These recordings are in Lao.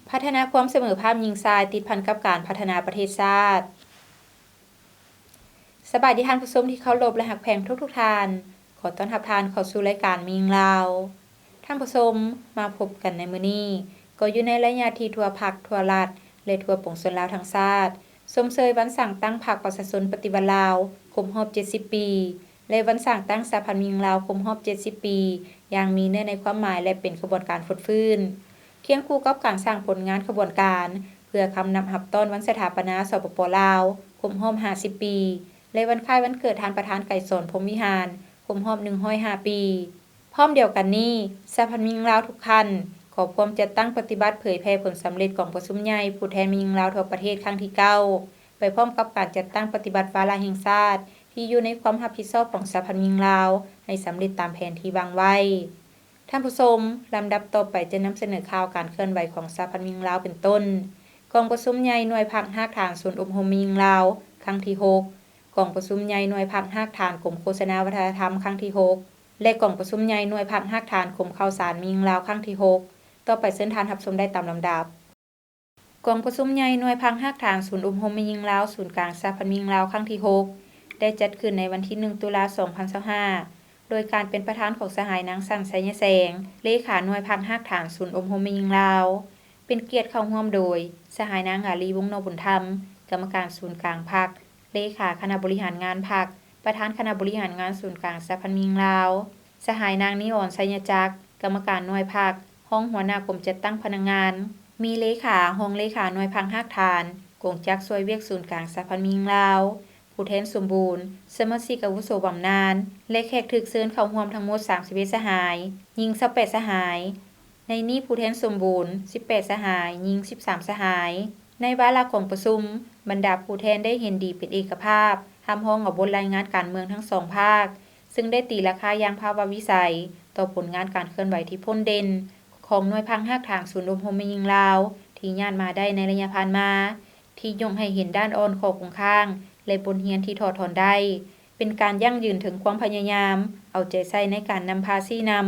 ພັດທະນາຄວາມສະເໝີພາບຍິງຊາຍ ຕິດພັນກັບການພັດທະນາປະເທດຊາດ. ສະບາຍດີທ່ານຜູ້ຊົມທີ່ເຄົາລົບ ແລະ ຮັກແພງທຸກໆທ່ານ. ຂໍຕ້ອນຮັບທ່ານເຂົ້າສູ່ລາຍການແມ່ຍິງລາວ. ທ່ານຜູ້ຊົມ, ມາພົບກັນໃນມື້ນີ້ ກໍຢູ່ໃນໄລຍະທີ່ທົ່ວພັກ, ທົ່ວລັດ ແລະ ທົ່ວປວງຊົນລາວທັງຊາດ ຊົມເຊີຍວັນສ້າງຕັ້ງພັກປະຊາຊົນປະຕິວັດລາວຄົບຮອບເຈັດສິບປີ ແລະ ວັນສ້າງຕັ້ງສະຫະພັນແມ່ຍິງລາວຄົບຮອບເຈັດສິບປີ ຢ່າງມີເນື້ອໃນຄວາມໝາຍ ແລະ ເປັນຂະບວນການຟົດຟື້ນ ຄຽງຄູ່ກັບການສ້າງຜົນງານຂະບວນການ ເພື່ອຄຳນັບຮັບຕ້ອນວັນສະຖາປະນາ ສປປ ລາວ ຄົບຮອບຫ້າສິບປີ ແລະ ວັນຄ້າຍວັນເກີດທ່ານປະທານໄກສອນ ພົມວິຫານ ຄົບຮອບໜຶ່ງຮ້ອຍຫ້າປີ. ພ້ອມດຽວກັນນີ້, ສະຫະພັນແມ່ຍິງລາວທຸກຂັ້ນ ກໍພ້ອມຈັດຕັ້ງປະຕິບັດເຜີຍແຜ່ຜົນສຳເລັດກອງປະຊຸມໃຫຍ່ຜູ້ແທນແມ່ຍິງລາວທົ່ວປະເທດຄັ້ງທີເກົ້າ ໄປພ້ອມກັບການຈັດຕັ້ງປະຕິບັດວາລະແຫ່ງຊາດ ທີ່ຢູ່ໃນຄວາມຮັບຜິດຊອບຂອງສະຫະພັນແມ່ຍິງລາວ ໃຫ້ສຳເລັດຕາມແຜນທີ່ວາງໄວ້. ທ່ານຜູ້ຊົມ, ລຳດັບຕໍ່ໄປຈະນຳສະເໜີຂ່າວການເຄື່ອນໄຫວຂອງສະຫະພັນແມ່ຍິງລາວເປັນຕົ້ນ ກອງປະຊຸມໃຫຍ່ໜ່ວຍພັກຮາກຖານສູນອົບຮົມແມ່ຍິງລາວ ຄັ້ງທີຫົກ, ກອງປະຊຸມໃຫຍ່ໜ່ວຍພັກຮາກຖານກົມໂຄສະນາວັດທະນະທຳ ຄັ້ງທີຫົກ ແລະ ກອງປະຊຸມໃຫຍ່ໜ່ວຍພັກຮາກຖານກົມຂ່າວສານແມ່ຍິງລາວ ຄັ້ງທີຫົກ. ຕໍ່ໄປເຊີນທ່ານຮັບຊົມໄດ້ຕາມລຳດັບ. ກອງປະຊຸມໃຫຍ່ໜ່ວຍພັກຮາກຖານສູນອົບຮົມແມ່ຍິງລາວ ສູນກາງສະຫະພັນແມ່ຍິງລາວ ຄັ້ງທີຫົກ ໄດ້ຈັດຂຶ້ນໃນວັນທີໜຶ່ງ ຕຸລາ ສອງພັນຊາວຫ້າ ໂດຍການເປັນປະທານຂອງສະຫາຍນາງ ສັນ ໄຊຍະແສງ ເລຂາໜ່ວຍພັກຮາກຖານສູນອົບຮົມແມ່ຍິງລາວ. ເປັນກຽດເຂົ້າຮ່ວມໂດຍ ສະຫາຍນາງ ອາລີ ວົງນໍບຸນທຳ ກຳມະການສູນກາງພັກ, ເລຂາຄະນະບໍລິຫານງານພັກ, ປະທານຄະນະບໍລິຫານງານສູນກາງສະຫະພັນແມ່ຍິງລາວ, ສະຫາຍນາງ ນີອອນ ໄຊຍະຈັກ ກຳມະການໜ່ວຍພັກ, ຮອງຫົວໜ້າກົມຈັດຕັ້ງພະນັກງານ, ມີເລຂາ, ຮອງເລຂາໜ່ວຍພັກຮາກຖານ, ກົງຈັກຊ່ວຍວຽກສູນກາງສະຫະພັນແມ່ຍິງລາວ, ຜູ້ແທນສົມບູນ, ສະມາຊິກອາວຸໂສບຳນານ ແລະ ແຂກຖືກເຊີນເຂົ້າຮ່ວມທັງໝົດສາມສິບເອັດສະຫາຍ, ຍິງຊາວແປດສະຫາຍ. ໃນນີ້ຜູ້ແທນສົມບູນສິບແປດສະຫາຍ, ຍິງສິບສາມສະຫາຍ. ໃນວາລະກອງປະຊຸມ, ບັນດາຜູ້ແທນໄດ້ເຫັນດີເປັນເອກະພາບ ຮັບຮອງເອົາບົດລາຍງານການເມືອງທັງສອງພາກ, ຊຶ່ງໄດ້ຕີລາຄາຢ່າງພາວະວິໄສຕໍ່ຜົນງານການເຄື່ອນໄຫວທີ່ພົ້ນເດັ່ນຂອງໜ່ວຍພັກຮາກຖານສູນອົບຮົມແມ່ຍິງລາວ ທີ່ຍາດມາໄດ້ໃນໄລຍະຜ່ານມາ, ທີ່ຍົກໃຫ້ເຫັນດ້ານອ່ອນ, ຂໍ້ຄົງຄ້າງ ແລະ ບົດຮຽນທີ່ຖອດຖອນໄດ້, ເປັນການຢັ້ງຢືນເຖິງຄວາມພະຍາຍາມເອົາໃຈໃສ່ໃນການນຳພາຊີ້ນຳ,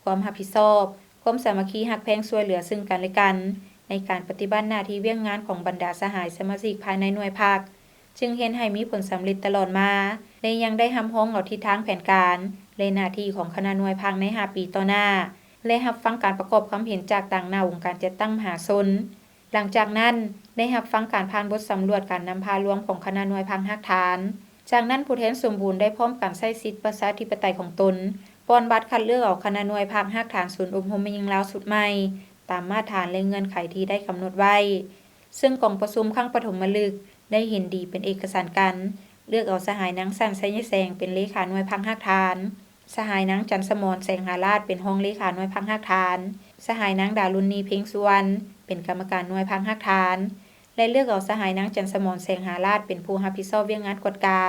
ຄວາມຮັບຜິດຊອບ, ຄວາມສາມັກຄີຮັກແພງຊ່ວຍເຫຼືອຊຶ່ງກັນແລະກັນ ໃນການປະຕິບັດໜ້າທີ່ວຽກງານຂອງບັນດາສະຫາຍສະມາຊິກພາຍໃນໜ່ວຍພັກ, ຈຶ່ງເຮັດໃຫ້ມີຜົນສຳເລັດຕະຫຼອດມາ ແລະ ຍັງໄດ້ຮັບຮອງເອົາທິດທາງແຜນການ ແລະ ໜ້າທີ່ຂອງຄະນະໜ່ວຍພັກໃນຫ້າປີຕໍ່ໜ້າ ແລະ ຮັບຟັງການປະກອບຄຳເຫັນຈາກຕາງໜ້າອົງການຈັດຕັ້ງມະຫາຊົນ. ຫຼັງຈາກນັ້ນ, ໄດ້ຮັບຟັງການຜ່ານບົດສຳຫຼວດການນຳພາລວມຂອງຄະນະໜ່ວຍພັກຮາກຖານ. ຈາກນັ້ນ, ຜູ້ແທນສົມບູນໄດ້ພ້ອມກັນໃຊ້ສິດປະຊາທິປະໄຕຂອງຕົນ ປ່ອນບັດຄັດເລືອກເອົາຄະນະໜ່ວຍພັກຮາກຖານສູນອົບຮົມແມ່ຍິງລາວຊຸດໃໝ່ ຕາມມາດຖານ ແລະ ເງື່ອນໄຂທີ່ໄດ້ກຳນົດໄວ້, ເຊິ່ງກອງປະຊຸມຄັ້ງປະຖົມມະລຶກໄດ້ເຫັນດີເປັນເອກະສັນກັນ ເລືອກເອົາສະຫາຍນາງ ສັນ ໄຊຍະແສງ ເປັນເລຂາໜ່ວຍພັກຮາກຖານ, ສະຫາຍນາງ ຈັນສະໝອນ ແສງຫາລາດ ເປັນຮອງເລຂາໜ່ວຍພັກຮາກຖານ, ສະຫາຍນາງ ດາລຸນນີ ເພັງສຸວັນ ເປັນກຳມະການໜ່ວຍພັກຮາກຖານ ແລະ ເລືອກເອົາສະຫາຍນາງ ຈັນສະໝອນ ແສງຫາລາດ ເປັນຜູ້ຮັບຜິດຊອບວຽກງານກວດກາ.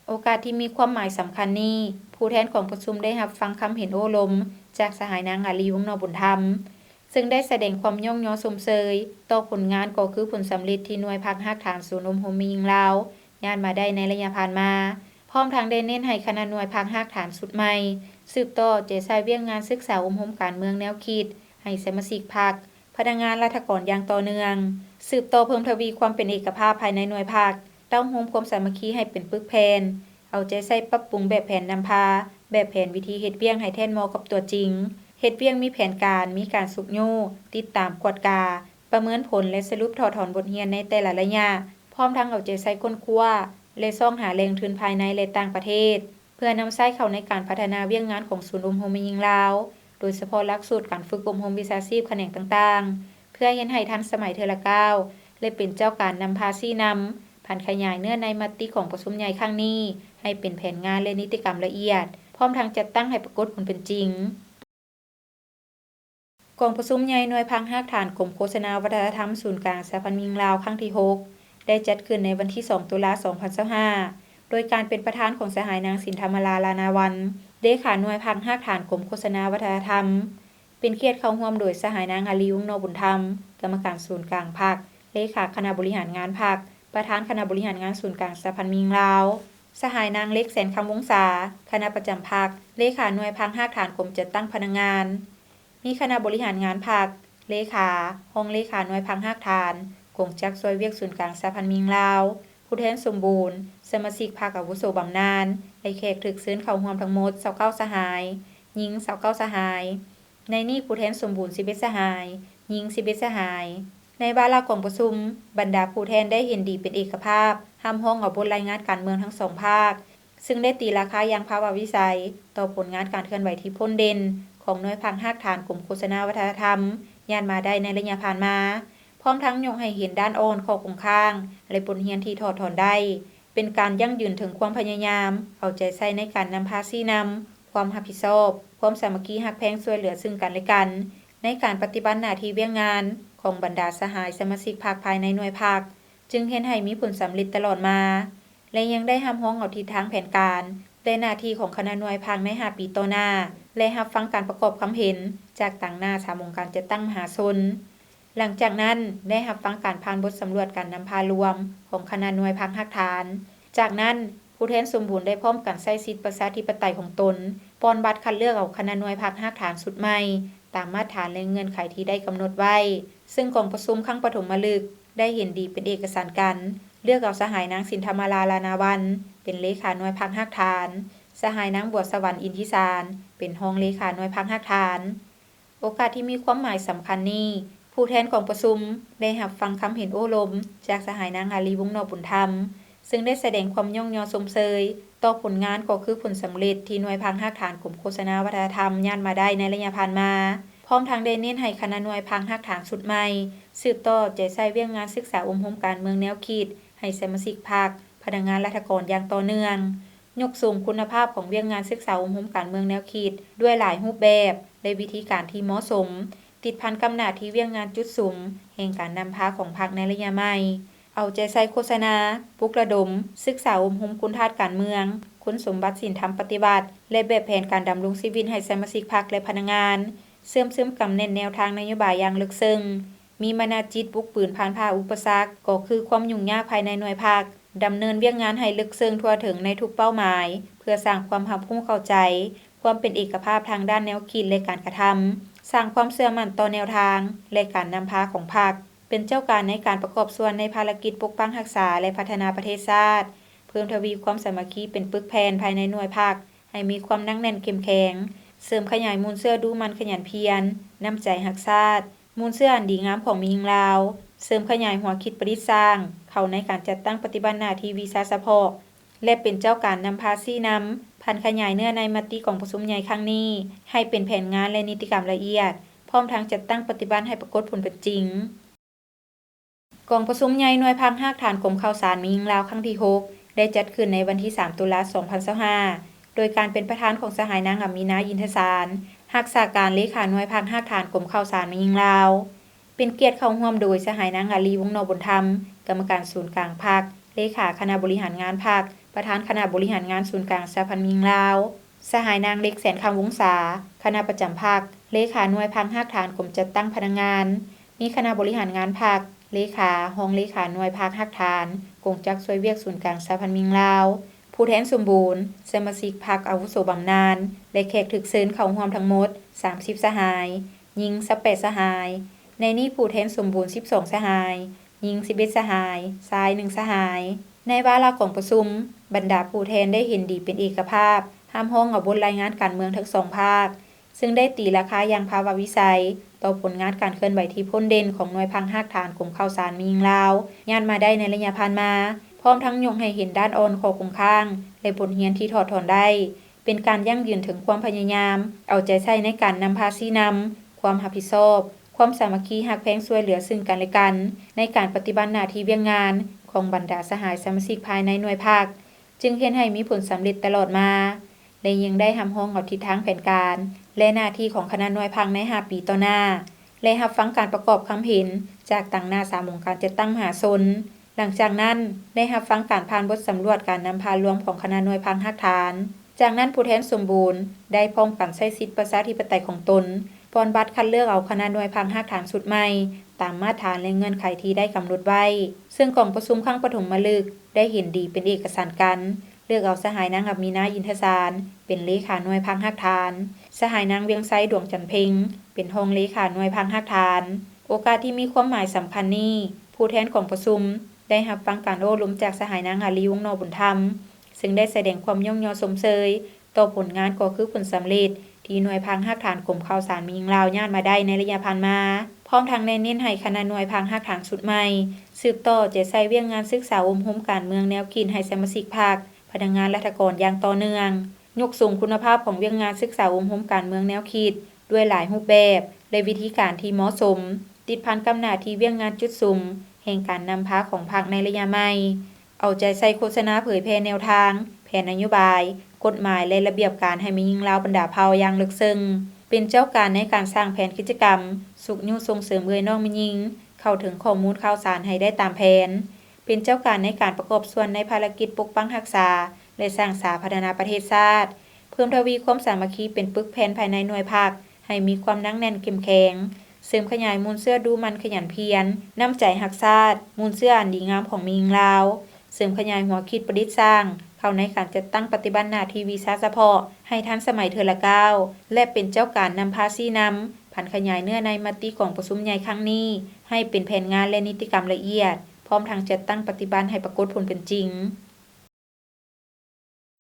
ໂອກາດທີ່ມີຄວາມໝາຍສຳຄັນນີ້, ຜູ້ແທນກອງປະຊຸມໄດ້ຮັບຟັງຄຳເຫັນໂອ້ລົມຈາກສະຫາຍນາງ ອາລີ ວົງນໍບຸນທຳ, ເຊິ່ງໄດ້ສະແດງຄວາມຍ້ອງຍໍຊົມເຊີຍຕໍ່ຜົນງານກໍຄືຜົນສຳເລັດທີ່ໜ່ວຍພັກຮາກຖານສູນອົບຮົມແມ່ຍິງລາວຍາດມາໄດ້ໃນໄລຍະຜ່ານມາ, ພ້ອມທັງໄດ້ເນັ້ນໃຫ້ຄະນະໜ່ວຍພັກຮາກຖານຊຸດໃໝ່ ສືບຕໍ່ເອົາໃຈໃສ່ວຽກງານສຶກສາອົບຮົມການເມືອງແນວຄິດໃຫ້ສະມາຊິກພັກ, ພະນັກງານລັດຖະກອນຢ່າງຕໍ່ເນື່ອງ, ສືບຕໍ່ເພີ່ມທະວີຄວາມເປັນເອກະພາບພາຍໃນໜ່ວຍພັກ, ເຕົ້າໂຮມຄວາມສາມັກຄີໃຫ້ເປັນປຶກແຜ່ນ, ເອົາໃຈໃສ່ປັບປຸງແບບແຜນນຳພາ, ແບບແຜນວິທີເຮັດວຽກໃຫ້ແທດເໝາະກັບຕົວຈິງ, ເຮັດວຽກມີແຜນການ, ມີການຊຸກຍູ້, ຕິດຕາມ, ກວດກາ, ປະເມີນຜົນ ແລະ ສະຫຼຸບຖອດຖອນບົດຮຽນໃນແຕ່ລະໄລຍະ, ພ້ອມທັງເອົາໃຈໃສ່ຄົ້ນຄວ້າ ແລະ ຊອກຫາແຫຼ່ງທຶນພາຍໃນ ແລະ ຕ່າງປະເທດ ເພື່ອນຳໃຊ້ເຂົ້າໃນການພັດທະນາວຽກງານຂອງສູນອົບຮົມແມ່ຍິງລາວ, ໂດຍສະເພາະຫຼັກສູດການຝຶກອົບຮົມວິຊາຊີບຂະແໜງຕ່າງໆ, ເພື່ອເຮັດໃຫ້ທັນສະໄໝເທື່ອລະກ້າວ ແລະ ເປັນເຈົ້າການນຳພາຊີ້ນຳ, ຜັນຂະຫຍາຍເນື້ອໃນມະຕິຂອງປະຊຸມໃຫຍ່ຄັ້ງນີ້ ໃຫ້ເປັນແຜນງານ ແລະ ນິຕິກຳລະອຽດ, ພ້ອມທັງຈັດຕັ້ງໃຫ້ປາກົດຜົນເປັນຈິງ. ກອງປະຊຸມໃຫຍ່ໜ່ວຍພັກຮາກຖານກົມໂຄສະນາວັດທະນະທຳສູນກາງສະຫະພັນແມ່ຍິງລາວ ຄັ້ງທີຫົກ ໄດ້ຈັດຂຶ້ນໃນວັນທີສອງ ຕຸລາ ສອງພັນຊາວຫ້າ ໂດຍການເປັນປະທານຂອງສະຫາຍນາງ ສິນທຳມະລາ ລານາວັນ ເລຂາໜ່ວຍພັກຮາກຖານກົມໂຄສະນາວັດທະນະທຳ, ເປັນກຽດເຂົ້າຮ່ວມໂດຍສະຫາຍນາງ ອາລີ ວົງນໍບຸນທຳ ກຳມະການສູນກາງພັກ, ເລຂາຄະນະບໍລິຫານງານພັກ, ປະທານຄະນະບໍລິຫານງານສູນກາງສະຫະພັນແມ່ຍິງລາວ, ສະຫາຍນາງ ເລັກ ແສນຄຳວົງສາ ຄະນະປະຈຳພັກ, ເລຂາໜ່ວຍພັກຮາກຖານກົມຈັດຕັ້ງພະນັກງານ. ມີຄະນະບໍລິຫານງານພັກ, ເລຂາ, ຮອງເລຂາໜ່ວຍພັກຮາກຖານ, ກົງຈັກຊ່ວຍວຽກສູນກາງສະຫະພັນແມ່ຍິງລາວ, ຜູ້ແທນສົມບູນ, ສະມາຊິກພັກອາວຸໂສບຳນານ ແລະ ແຂກຖືກເຊີນເຂົ້າຮ່ວມທັງໝົດຊາວເກົ້າສະຫາຍ, ຍິງຊາວເກົ້າສະຫາຍ. ໃນນີ້ຜູ້ແທນສົມບູນສິບເອັດສະຫາຍ, ຍິງສິບເອັດສະຫາຍ. ໃນວາລະກອງປະຊຸມ, ບັນດາຜູ້ແທນໄດ້ເຫັນດີເປັນເອກະພາບ ຮັບຮອງເອົາບົດລາຍງານການເມືອງທັງສອງພາກ, ຊຶ່ງໄດ້ຕີລາຄາຢ່າງພາວະວິໄສຕໍ່ຜົນງານການເຄື່ອນໄຫວທີ່ພົ້ນເດັ່ນຂອງໜ່ວຍພັກຮາກຖານກົມໂຄສະນາວັດທະນະທຳ ຍາດມາໄດ້ໃນໄລຍະຜ່ານມາ, ພ້ອມທັງຍົກໃຫ້ເຫັນດ້ານອ່ອນ, ຂໍ້ຄົງຄ້າງ ແລະ ບົດຮຽນທີ່ຖອດຖອນໄດ້. ເປັນການຢັ້ງຢືນເຖິງຄວາມພະຍາຍາມເອົາໃຈໃສ່ໃນການນຳພາຊີ້ນຳ, ຄວາມຮັບຜິດຊອບ, ຄວາມສາມັກຄີຮັກແພງຊ່ວຍເຫຼືອຊຶ່ງກັນແລະກັນ ໃນການປະຕິບັດໜ້າທີ່ວຽກງານຂອງບັນດາສະຫາຍສະມາຊິກພັກພາຍໃນໜ່ວຍພັກ, ຈຶ່ງເຮັດໃຫ້ມີຜົນສຳເລັດຕະຫຼອດມາ ແລະ ຍັງໄດ້ຮັບຮອງເອົາທິດທາງແຜນການ ແລະ ໜ້າທີ່ຂອງຄະນະໜ່ວຍພັກໃນຫ້າປີຕໍ່ໜ້າ ແລະ ຮັບຟັງການປະກອບຄຳເຫັນຈາກຕາງໜ້າສາມອົງການຈັດຕັ້ງມະຫາຊົນ. ຫຼັງຈາກນັ້ນ ໄດ້ຮັບຟັງການຜ່ານບົດສຳຫຼວດການນຳພາລວມຂອງຄະນະໜ່ວຍພັກຮາກຖານ. ຈາກນັ້ນ ຜູ້ແທນສົມບູນໄດ້ພ້ອມກັນໃຊ້ສິດປະຊາທິປະໄຕຂອງຕົນ ປ່ອນບັດຄັດເລືອກເອົາຄະນະໜ່ວຍພັກຮາກຖານຊຸດໃໝ່ ຕາມມາດຖານ ແລະ ເງື່ອນໄຂທີ່ໄດ້ກຳນົດໄວ້, ເຊິ່ງກອງປະຊຸມຄັ້ງປະຖົມມະລຶກໄດ້ເຫັນດີເປັນເອກະສັນກັນ ເລືອກເອົາສະຫາຍນາງສິນທຳມາລາ ລານາວັນ ເປັນເລຂາໜ່ວຍພັກຮາກຖານ, ສະຫາຍນາງບົວສະຫວັນ ອິນທິສານ ເປັນຮອງເລຂາໜ່ວຍພັກຮາກຖານ. ໂອກາດທີ່ມີຄວາມໝາຍສຳຄັນນີ້, ຜູ້ແທນກອງປະຊຸມໄດ້ຮັບຟັງຄຳເຫັນໂອ້ລົມຈາກສະຫາຍນາງອາລີ ວົງນອກບຸນທຳ, ຊຶ່ງໄດ້ສະແດງຄວາມຍ້ອງຍໍຊົມເຊີຍຕໍ່ຜົນງານ ກໍຄືຜົນສຳເລັດທີ່ໜ່ວຍພັກຮາກຖານກົມໂຄສະນາວັດທະນະທຳຍາດມາໄດ້ໃນໄລຍະຜ່ານມາ, ພ້ອມທັງໄດ້ເນັ້ນໃຫ້ຄະນະໜ່ວຍພັກຮາກຖານຊຸດໃໝ່ ສືບຕໍ່ເອົາໃຈໃສ່ວຽກງານສຶກສາອົບຮົມການເມືອງແນວຄິດໃຫ້ສະມາຊິກພັກ, ພະນັກງານລັດຖະກອນຢ່າງຕໍ່ເນື່ອງ. ຍົກສູງຄຸນນະພາບຂອງວຽກງານສຶກສາອົບຮົມການເມືອງແນວຄິດດ້ວຍຫຼາຍຮູບແບບ ແລະ ວິທີການທີ່ເໝາະສົມ, ຕິດພັນກັບໜ້າທີ່ວຽກງານຈຸດສຸມແຫ່ງການນຳພາຂອງພັກໃນໄລຍະໃໝ່, ເອົາໃຈໃສ່ໂຄສະນາ, ປຸກລະດົມ, ສຶກສາອົບຮົມຄຸນທາດການເມືອງ, ຄຸນສົມບັດສິນທຳປະຕິວັດ ແລະ ແບບແຜນການດຳລົງຊີວິດໃຫ້ສະມາຊິກພັກ ແລະ ພະນັກງານ, ເຊື່ອມຊຶມກຳແໜ້ນແນວທາງນະໂຍບາຍຢ່າງເລິກເຊິ່ງ. ມີມະນະຈິດບຸກບືນຜ່ານຜ່າອຸປະສັກ ກໍຄືຄວາມຫຍຸ້ງຍາກພາຍໃນໜ່ວຍພັກ, ດຳເນີນວຽກງານໃຫ້ເລິກເຊິ່ງທົ່ວເຖິງໃນທຸກເປົ້າໝາຍ ເພື່ອສ້າງຄວາມຮັບຮູ້ເຂົ້າໃຈ, ຄວາມເປັນເອກະພາບທາງດ້ານແນວຄິດ ແລະ ການກະທຳ, ສ້າງຄວາມເຊື່ອໝັ້ນຕໍ່ແນວທາງ ແລະ ການນຳພາຂອງພັກ, ເປັນເຈົ້າການໃນການປະກອບສ່ວນໃນພາລະກິດປົກປັກຮັກສາ ແລະ ພັດທະນາປະເທດຊາດ, ເພີ່ມທະວີຄວາມສາມັກຄີເປັນປຶກແຜ່ນພາຍໃນໜ່ວຍພັກ ໃຫ້ມີຄວາມໜັກແໜ້ນເຂັ້ມແຂງ, ເສີມຂະຫຍາຍມູນເຊື້ອດຸໝັ່ນຂະຫຍັນພຽນ, ນ້ຳໃຈຮັກຊາດ, ມູນເຊື້ອອັນດີງາມຂອງແມ່ຍິງລາວ, ເສີມຂະຫຍາຍຫົວຄິດປະດິດສ້າງເຂົ້າໃນການຈັດຕັ້ງປະຕິບັດໜ້າທີ່ວິຊາສະເພາະ ແລະ ເປັນເຈົ້າການນຳພາຊີ້ນຳ, ຜັນຂະຫຍາຍເນື້ອໃນມະຕິກອງປະຊຸມໃຫຍ່ຄັ້ງນີ້ ໃຫ້ເປັນແຜນງານ ແລະ ນິຕິກຳລະອຽດ, ພ້ອມທັງຈັດຕັ້ງປະຕິບັດໃຫ້ປາກົດຜົນເປັນຈິງ. ກອງປະຊຸມໃຫຍ່ໜ່ວຍພັກຮາກຖານກົມຂ່າວສານແມ່ຍິງລາວຄັ້ງທີຫົກ ໄດ້ຈັດຂຶ້ນໃນວັນທີສາມ ຕຸລາ ສອງພັນຊາວຫ້າ ໂດຍການເປັນປະທານຂອງສະຫາຍນາງ ອາມີນາ ອິນທະສານ ຮັກສາການເລຂາໜ່ວຍພັກຮາກຖານກົມຂ່າວສານແມ່ຍິງລາວ. ເປັນກຽດເຂົ້າຮ່ວມໂດຍສະຫາຍນາງ ອາລີ ວົງນອກບຸນທຳ ກຳມະການສູນກາງພັກ, ເລຂາຄະນະບໍລິຫານງານພັກ, ປະທານຄະນະບໍລິຫານງານສູນກາງສະຫະພັນແມ່ຍິງລາວ, ສະຫາຍນາງ ເລັກ ແສນຄຳວົງສາ ຄະນະປະຈຳພັກ, ເລຂາໜ່ວຍພັກຮາກຖານກົມຈັດຕັ້ງພະນັກງານ, ມີຄະນະບໍລິຫານງານພັກ, ເລຂາ, ຮອງເລຂາໜ່ວຍພັກຮາກຖານ, ກົງຈັກຊ່ວຍວຽກສູນກາງສະຫະພັນແມ່ຍິງລາວ, ຜູ້ແທນສົມບູນ, ສະມາຊິກພັກອາວຸໂສບຳນານ ແລະ ແຂກຖືກເຊີນເຂົ້າຮ່ວມທັງໝົດ ສາມສິບສະຫາຍ, ຍິງ ຊາວແປດສະຫາຍ. ໃນນີ້ຜູ້ແທນສົມບູນ ສິບສອງສະຫາຍ, ຍິງ ສິບເອັດສະຫາຍ, ຊາຍ ໜຶ່ງສະຫາຍ. ໃນວາລະກອງປະຊຸມ, ບັນດາຜູ້ແທນໄດ້ເຫັນດີເປັນເອກະພາບ ຮັບຮອງເອົາບົດລາຍງານການເມືອງທັງສອງພາກ, ຊຶ່ງໄດ້ຕີລາຄາຢ່າງພາວະວິໄສຕໍ່ຜົນງານການເຄື່ອນໄຫວທີ່ພົ້ນເດັ່ນຂອງໜ່ວຍພັກຮາກຖານກົມຂ່າວສານແມ່ຍິງລາວ ຍາດມາໄດ້ໃນໄລຍະຜ່ານມາ, ພ້ອມທັງຍົກໃຫ້ເຫັນດ້ານອ່ອນ, ຂໍ້ຄົງຄ້າງ ແລະ ບົດຮຽນທີ່ຖອດຖອນໄດ້. ເປັນການຢັ້ງຢືນເຖິງຄວາມພະຍາຍາມເອົາໃຈໃສ່ໃນການນຳພາຊີ້ນຳ, ຄວາມຮັບຜິດຊອບ, ຄວາມສາມັກຄີຮັກແພງຊ່ວຍເຫຼືອຊຶ່ງກັນແລະກັນ ໃນການປະຕິບັດໜ້າທີ່ວຽກງານຂອງບັນດາສະຫາຍສະມາຊິກພາຍໃນໜ່ວຍພັກ, ຈຶ່ງເຮັດໃຫ້ມີຜົນສຳເລັດຕະຫຼອດມາ ແລະ ຍັງໄດ້ຮັບຮອງເອົາທິດທາງແຜນການ ແລະ ໜ້າທີ່ຂອງຄະນະໜ່ວຍພັກໃນຫ້າປີຕໍ່ໜ້າ ແລະ ຮັບຟັງການປະກອບຄຳເຫັນຈາກຕາງໜ້າສາມອົງການຈັດຕັ້ງມະຫາຊົນ. ຫຼັງຈາກນັ້ນ ໄດ້ຮັບຟັງການຜ່ານບົດສຳຫຼວດການນຳພາລວມຂອງຄະນະໜ່ວຍພັກຮາກຖານ. ຈາກນັ້ນ ຜູ້ແທນສົມບູນໄດ້ພ້ອມກັນໃຊ້ສິດປະຊາທິປະໄຕຂອງຕົນ ປ່ອນບັດຄັດເລືອກເອົາຄະນະໜ່ວຍພັກຮາກຖານຊຸດໃໝ່ ຕາມມາດຖານ ແລະ ເງື່ອນໄຂທີ່ໄດ້ກຳນົດໄວ້, ເຊິ່ງກອງປະຊຸມຄັ້ງປະຖົມມະລຶກໄດ້ເຫັນດີເປັນເອກະສັນກັນ ເລືອກເອົາສະຫາຍນາງ ອາມີນາ ອິນທະສານ ເປັນເລຂາໜ່ວຍພັກຮາກຖານ, ສະຫາຍນາງ ວຽງໄຊ ດວງຈັນເພັງ ເປັນຮອງເລຂາໜ່ວຍພັກຮາກຖານ. ໂອກາດທີ່ມີຄວາມໝາຍສຳຄັນນີ້, ຜູ້ແທນກອງປະຊຸມໄດ້ຮັບຟັງການໂອ້ລົມຈາກສະຫາຍນາງ ອາລີ ວົງນໍບຸນທຳ, ເຊິ່ງໄດ້ສະແດງຄວາມຍ້ອງຍໍຊົມເຊີຍຕໍ່ຜົນງານກໍຄືຜົນສຳເລັດທີ່ໜ່ວຍພັກຮາກຖານກົມຂ່າວສານແມ່ຍິງລາວຍາດມາໄດ້ໃນໄລຍະຜ່ານມາ, ພ້ອມທັງແນະເນັ້ນໃຫ້ຄະນະໜ່ວຍພັກຮາກຖານຊຸດໃໝ່ ສືບຕໍ່ເອົາໃຈໃສ່ວຽກງານສຶກສາອົບຮົມການເມືອງແນວຄິດໃຫ້ສະມາຊິກພັກ, ພະນັກງານລັດຖະກອນຢ່າງຕໍ່ເນື່ອງ. ຍົກສູງຄຸນນະພາບຂອງວຽກງານສຶກສາອົບຮົມການເມືອງແນວຄິດດ້ວຍຫຼາຍຮູບແບບ ແລະ ວິທີການທີ່ເໝາະສົມ, ຕິດພັນກັບໜ້າທີ່ວຽກງານຈຸດສຸມແຫ່ງການນຳພາຂອງພັກໃນໄລຍະໃໝ່, ເອົາໃຈໃສ່ໂຄສະນາເຜີຍແຜ່ແນວທາງ, ແຜນນະໂຍບາຍ, ກົດໝາຍ ແລະ ລະບຽບການໃຫ້ແມ່ຍິງລາວບັນດາເຜົ່າຢ່າງເລິກເຊິ່ງ, ເປັນເຈົ້າການໃນການສ້າງແຜນກິດຈະກຳ, ຊຸກຍູ້ສົ່ງເສີມເອື້ອຍນ້ອງແມ່ຍິງເຂົ້າເຖິງຂໍ້ມູນຂ່າວສານໃຫ້ໄດ້ຕາມແຜນ. ເປັນເຈົ້າການໃນການປະກອບສ່ວນໃນພາລະກິດປົກປັກຮັກສາ ແລະ ສ້າງສາພັດທະນາປະເທດຊາດ, ເພີ່ມທະວີຄວາມສາມັກຄີເປັນປຶກແຜ່ນພາຍໃນໜ່ວຍພັກໃຫ້ມີຄວາມໜັກແໜ້ນເຂັ້ມແຂງ, ເສີມຂະຫຍາຍມູນເຊື້ອດູໝັ່ນຂະຫຍັນພຽນ, ນ້ຳໃຈຮັກຊາດ, ມູນເຊື້ອອັນດີງາມຂອງແມ່ຍິງລາວ, ເສີມຂະຫຍາຍຫົວຄິດປະດິດສ້າງເຂົ້າໃນການຈັດຕັ້ງປະຕິບັດໜ້າທີ່ວິຊາສະເພາະໃຫ້ທັນສະໄໝເທື່ອລະກ້າວ ແລະ ເປັນເຈົ້າການນຳພາຊີ້ນຳ, ຜັນຂະຫຍາຍເນື້ອໃນມະຕິກອງປະຊຸມໃຫຍ່ຄັ້ງນີ້ໃຫ້ເປັນແຜນງານ ແລະ ນິຕິກຳລະອຽດ. ພ້ອມທັງຈັດຕັ້ງປະຕິບັດໃຫ້ປາກົດຜົນເປັນຈິງ.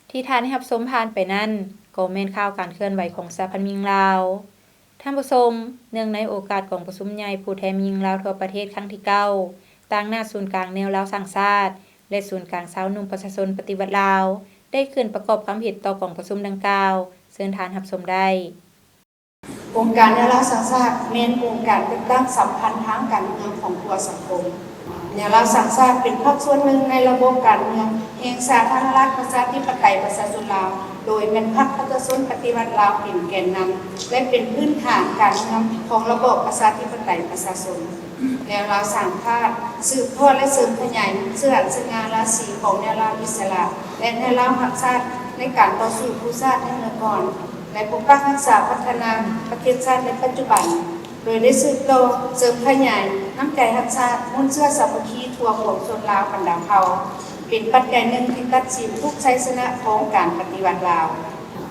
ທີ່ທ່ານໄດ້ຮັບຊົມຜ່ານໄປນັ້ນ ກໍແມ່ນຂ່າວການເຄື່ອນໄຫວຂອງສະຫະພັນແມ່ຍິງລາວ. ທ່ານຜູ້ຊົມ, ເນື່ອງໃນໂອກາດກອງປະຊຸມໃຫຍ່ຜູ້ແທນແມ່ຍິງລາວທົ່ວປະເທດຄັ້ງທີເກົ້າ ຕາງໜ້າສູນກາງແນວລາວສ້າງຊາດ ແລະ ສູນກາງຊາວໜຸ່ມປະຊາຊົນປະຕິວັດລາວ ໄດ້ຂຶ້ນປະກອບຄຳເຫັນຕໍ່ກອງປະຊຸມດັ່ງກ່າວ, ເຊີນທ່ານຮັບຊົມໄດ້. ອົງການແນວລາວສ້າງຊາດ ແມ່ນອົງການຈັດຕັ້ງສຳພັນທາງການເມືອງຂອງທົ່ວສັງຄົມ. ແນວລາວສ້າງຊາດເປັນພາກສ່ວນໜຶ່ງໃນລະບົບການເມືອງແຫ່ງສາທາລະນະລັດປະຊາທິປະໄຕປະຊາຊົນລາວ, ໂດຍແມ່ນພັກປະຊາຊົນປະຕິວັດລາວເປັນແກນນຳ ແລະ ເປັນພື້ນຖານການເມືອງຂອງລະບອບປະຊາທິປະໄຕປະຊາຊົນ. ແນວລາວສ້າງຊາດສືບທອດ ແລະ ເສີມຂະຫຍາຍເຊື້ອອັນສະຫງ່າລາສີຂອງແນວລາວອິດສະຫຼະ ແລະ ແນວລາວຮັກຊາດໃນການຕໍ່ສູ້ກູ້ຊາດໃນເມື່ອກ່ອນ ແລະ ປົກປັກຮັກສາພັດທະນາປະເທດຊາດໃນປັດຈຸບັນ, ໂດຍໄດ້ສືບຕໍ່ເສີມຂະຫຍາຍນ້ຳໃຈຮັກຊາດ, ມູນເຊື້ອສາມັກຄີທົ່ວປວງຊົນລາວບັນດາເຜົ່າ, ເປັນປັດໄຈໜຶ່ງທີ່ຕັດສິນທຸກໄຊຊະນະຂອງການປະຕິວັດລາວ.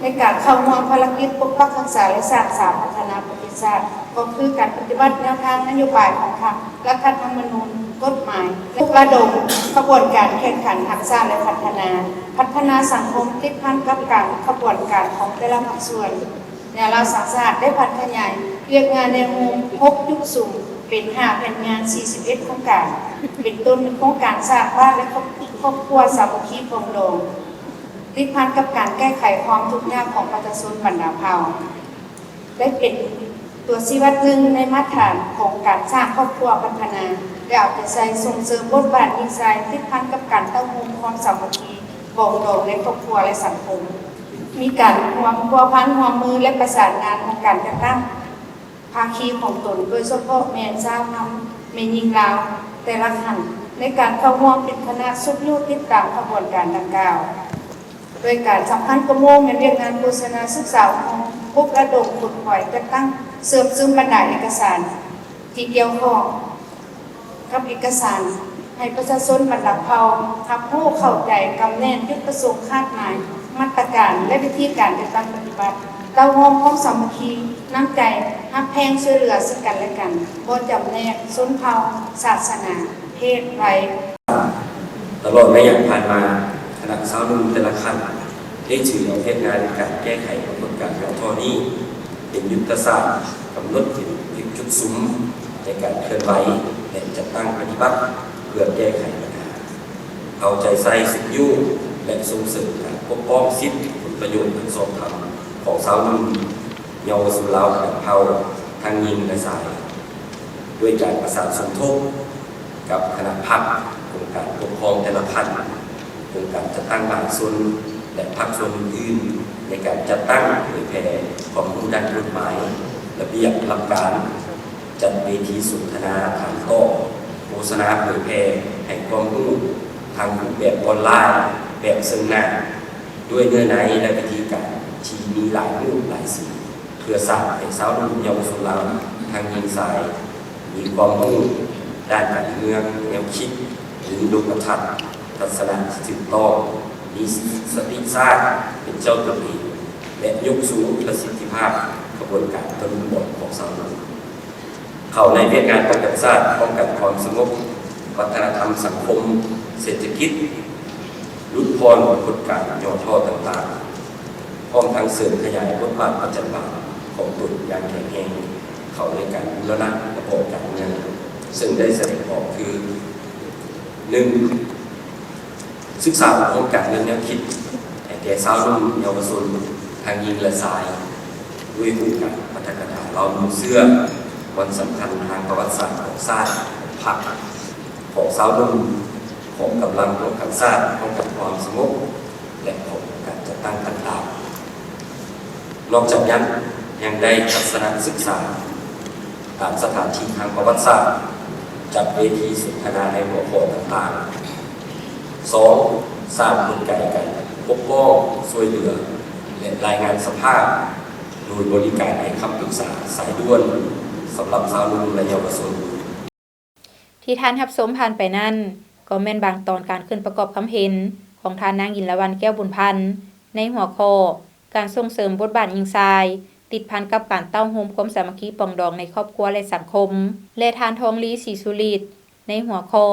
ໃນການເຂົ້າຮ່ວມພາລະກິດປົກປັກຮັກສາ ແລະ ສ້າງສາພັດທະນາປະເທດຊາດ ກໍຄືການປະຕິບັດແນວທາງນະໂຍບາຍຂອງພັກ, ລັດຖະທຳມະນູນ, ກົດໝາຍ ແລະ ປຸກລະດົມຂະບວນການແຂ່ງຂັນຮັກຊາດ ແລະ ພັດທະນາ, ພັດທະນາສັງຄົມຕິດພັນກັບການຂະບວນການຂອງແຕ່ລະພາກສ່ວນ. ແນວລາວສ້າງຊາດໄດ້ຜັນຂະຫຍາຍວຽກງານແນວໂນ້ມຫົກຈຸດສູນເປັນຫ້າແຜນງານສີ່ສິບເອັດໂຄງການ, ເປັນຕົ້ນໂຄງການສ້າງບ້ານ ແລະ ຄອບຄົວສາມັກຄີປອງດອງ, ຕິດພັນກັບການແກ້ໄຂຄວາມທຸກຍາກຂອງປະຊາຊົນບັນດາເຜົ່າ ໄດ້ເປັນຕົວຊີ້ວັດໜຶ່ງໃນມາດຖານຂອງການສ້າງຄອບຄົວພັດທະນາ ແລະ ເອົາໃຈໃສ່ສົ່ງເສີມບົດບາດຍິງຊາຍ ຕິດພັນກັບການເຕົ້າໂຮມຄວາມສາມັກຄີປອງດອງໃນຄອບຄົວ ແລະ ສັງຄົມ. ມີການຮ່ວມພົວພັນຮ່ວມມື ແລະ ປະສານງານຂອງການຈັດຕັ້ງ ພາຄີຂອງຕົນ, ໂດຍສະເພາະແມ່ນຊາວນຳແມ່ຍິງລາວແຕ່ລະຂັ້ນ ໃນການເຂົ້າຮ່ວມເປັນຄະນະຊຸກຍູ້ຕິດຕາມຂະບວນການດັ່ງກ່າວ. ໂດຍການສຳຄັນກວ່າໝູ່ແມ່ນວຽກງານໂຄສະນາ, ສຶກສາອົບຮົມ, ປຸກລະດົມ, ຂົນຂວາຍ, ຈັດຕັ້ງ, ເຊື່ອມຊຶມບັນດາເອກະສານທີ່ກ່ຽວຂ້ອງ ກັບເອກະສານ ໃຫ້ປະຊາຊົນບັນດາເຜົ່າຮັບຮູ້ເຂົ້າໃຈ, ກຳແໜ້ນຈຸດປະສົງ, ຄາດໝາຍ, ມາດຕະການ ແລະ ວິທີການຈັດຕັ້ງປະຕິບັດ, ເຕົ້າໂຮມຄວາມສາມັກຄີ, ນ້ຳໃຈຮັກແພງຊ່ວຍເຫຼືອເຊິ່ງກັນ ແລະ ກັນ, ບໍ່ຈຳແນກຊົນເຜົ່າ, ສາສະໜາ, ເພດ, ໄວ. ຕະຫຼອດໄລຍະຜ່ານມາ, ຄະນະຊາວໜຸ່ມແຕ່ລະຂັ້ນ ໄດ້ຖືເອົາວຽກງານການແກ້ໄຂປາກົດການຫຍໍ້ທໍ້ນີ້ ເປັນຍຸດທະສາດ, ກຳນົດເປັນຈຸດສຸມໃນການເຄື່ອນໄຫວ ແລະ ຈັດຕັ້ງປະຕິບັດ ເພື່ອແກ້ໄຂບັນຫາ, ເອົາໃຈໃສ່ຊຸກຍູ້ ແລະ ສົ່ງເສີມການປົກປ້ອງສິດຜົນປະໂຫຍດອັນຊອບທຳຂອງຊາວໜຸ່ມເຍົາວະຊົນລາວທັງເຜົ່າ ທັງຍິງ ແລະ ຊາຍ. ດ້ວຍການປະສານສົມທົບກັບຄະນະພັກ, ອົງການປົກຄອງແຕ່ລະຂັ້ນ, ອົງການຈັດຕັ້ງມະຫາຊົນ ແລະ ພາກສ່ວນອື່ນໆ ໃນການຈັດຕັ້ງເຜີຍແຜ່ຄວາມຮູ້ດ້ານກົດໝາຍ, ລະບຽບ, ຫຼັກການ, ຈັດເວທີສົນທະນາຖາມຕອບ, ໂຄສະນາເຜີຍແຜ່ໃຫ້ຄວາມຮູ້ທັງຮູບແບບອອນລາຍ, ແບບເຊິ່ງໜ້າ, ດ້ວຍເນື້ອໃນ ແລະ ວິທີການທີ່ມີຫຼາຍຮູບຫຼາຍສີ. ເພື່ອສ້າງໃຫ້ຊາວໜຸ່ມເຍົາວະຊົນລາວທັງຍິງຊາຍ ມີຄວາມຮູ້ດ້ານການເມືອງ, ແນວຄິດ, ມີອຸດົມມະທັດ, ທັດສະນະທີ່ຖືກຕ້ອງ, ມີສະຕິຊາດເປັນເຈົ້າຕົນເອງ ແລ ແລະ ຍົກສູງປະສິດທິພາບຂະບວນການຕະລຸມບອນຂອງຊາວໜຸ່ມ ເຂົ້າໃນວຽກງານປ້ອງກັນຊາດ, ປ້ອງກັນຄວາມສະຫງົບ, ວັດທະນະທຳ, ສັງຄົມ, ເສດຖະກິດ, ຫຼຸດຜ່ອນປາກົດການຫຍໍ້ທໍ້ຕ່າງໆ, ພ້ອມທັງເສີມຂະຫຍາຍບົດບາດປະຈຳວັນຂອງຕົນຢ່າງແຂງແຮງເຂົ້າໃນການບູລະນະລະບອບການເມືອງ, ເຊິ່ງໄດ້ສະແດງອອກຄື ໜຶ່ງ ສຶກສາອົບຮົມການເງິນແນວຄິດໃຫ້ແກ່ຊາວໜຸ່ມເຍົາວະຊົນທັງຍິງ ແລະ ຊາຍ ດ້ວຍໂຄງການປະດັກກະດາເຫຼົ່າມູນເຊື້ອ ວັນສຳຄັນທາງປະຫວັດສາດຂອງຊາດ, ພັກ, ຂອງຊາວໜຸ່ມ, ຂອງກຳລັງປ້ອງກັນຊາດ, ປ້ອງກັນຄວາມສະຫງົບ ແລະ ຂອງການຈັດຕັ້ງຕ່າງໆ. ນອກຈາກນັ້ນ ຍັງໄດ້ທັດສະນະສຶກສາຕາມສະຖານທີ່ທາງປະຫວັດສາດ, ຈັດເວທີສົນທະນາໃນຫົວຂໍ້ຕ່າງໆ. ສອງ ສ້າງກົນໄກການປົກປ້ອງ, ຊ່ວຍເຫຼືອ ແລະ ລາຍງານສະພາບ ໂດຍບໍລິການໃຫ້ຄຳປຶກສາສາຍດ່ວນສຳລັບຊາວໜຸ່ມ ແລະ ເຍົາວະຊົນ. ທີ່ທ່ານຮັບຊົມຜ່ານໄປນັ້ນ ກໍແມ່ນບາງຕອນການຂຶ້ນປະກອບຄຳເຫັນຂອງທ່ານນາງ ອິນລະວັນ ແກ້ວບຸນພັນ ໃນຫົວຂໍ້ ການສົ່ງເສີມບົດບາດຍິງຊາຍ ຕິດພັນກັບການເຕົ້າໂຮມຄວາມສາມັກຄີປອງດອງໃນຄອບຄົວ ແລະ ສັງຄົມ ແລະ ທ່ານ ທອງລີ ສີສຸລິດ ໃນຫົວຂໍ້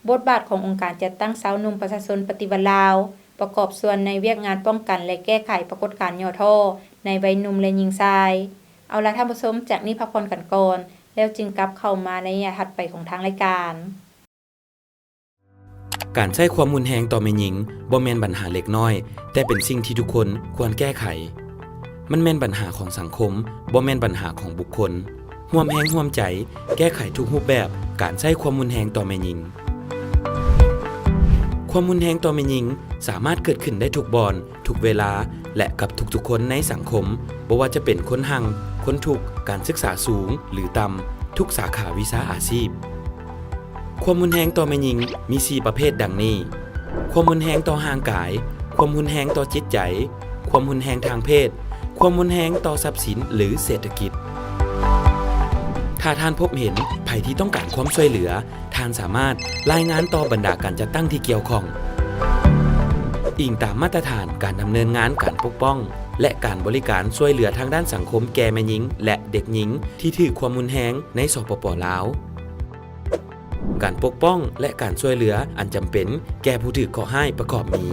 ບົດບາດຂອງອົງການຈັດຕັ້ງຊາວໜຸ່ມປະຊາຊົນປະຕິວັດລາວ ປະກອບສ່ວນໃນວຽກງານປ້ອງກັນ ແລະ ແກ້ໄຂປາກົດການຫຍໍ້ທໍ້ໃນໄວໜຸ່ມ ແລະ ຍິງຊາຍ. ເອົາລະທ່ານຜູ້ຊົມ, ຈາກນີ້ພັກຜ່ອນກັນກ່ອນ ແລ້ວຈຶ່ງກັບເຂົ້າມາໃນໄລຍະຖັດໄປຂອງທາງລາຍການ. ການໃຊ້ຄວາມຮຸນແຮງຕໍ່ແມ່ຍິງບໍ່ແມ່ນບັນຫາເລັກນ້ອຍ, ແຕ່ເປັນສິ່ງທີ່ທຸກຄົນຄວນແກ້ໄຂ. ມັນແມ່ນບັນຫາຂອງສັງຄົມ, ບໍ່ແມ່ນບັນຫາຂອງບຸກຄົນ. ຮ່ວມແຮງຮ່ວມໃຈແກ້ໄຂທຸກຮູບແບບການໃຊ້ຄວາມຮຸນແຮງຕໍ່ແມ່ຍິງ. ຄວາມຮຸນແຮງຕໍ່ແມ່ຍິງສາມາດເກີດຂຶ້ນໄດ້ທຸກບ່ອນ, ທຸກເວລາ ແລະ ກັບທຸກໆຄົນໃນສັງຄົມ, ບໍ່ວ່າຈະເປັນຄົນຮັ່ງ, ຄົນທຸກ, ການສຶກສາສູງ ຫຼື ຕ່ຳ, ທຸກສາຂາວິຊາອາຊີບ. ຄວາມຮຸນແຮງຕໍ່ແມ່ຍິງມີສີ່ປະເພດດັ່ງນີ້: ຄວາມຮຸນແຮງຕໍ່ຮ່າງກາຍ, ຄວາມຮຸນແຮງຕໍ່ຈິດໃຈ, ຄວາມຮຸນແຮງທາງເພດ, ຄວາມຮຸນແຮງຕໍ່ຊັບສິນ ຫຼື ເສດຖະກິດ. ຖ້າທ່ານພົບເຫັນໃຜທີ່ຕ້ອງການຄວາມຊ່ວຍເຫຼືອ, ທ່ານສາມາດລາຍງານຕໍ່ບັນດາການຈັດຕັ້ງທີ່ກ່ຽວຂ້ອງ. ອີງຕາມມາດຕະຖານການດຳເນີນງານການປົກປ້ອງ ແລະ ການບໍລິການຊ່ວຍເຫຼືອທາງດ້ານສັງຄົມແກ່ແມ່ຍິງ ແລະ ເດັກຍິງທີ່ຖືກຄວາມຮຸນແຮງໃນ ສປປ ລາວ. ການປົກປ້ອງ ແລະ ການຊ່ວຍເຫຼືອອັນຈຳເປັນແກ່ຜູ້ຖືກເຄາະຮ້າຍປະກອບມີ.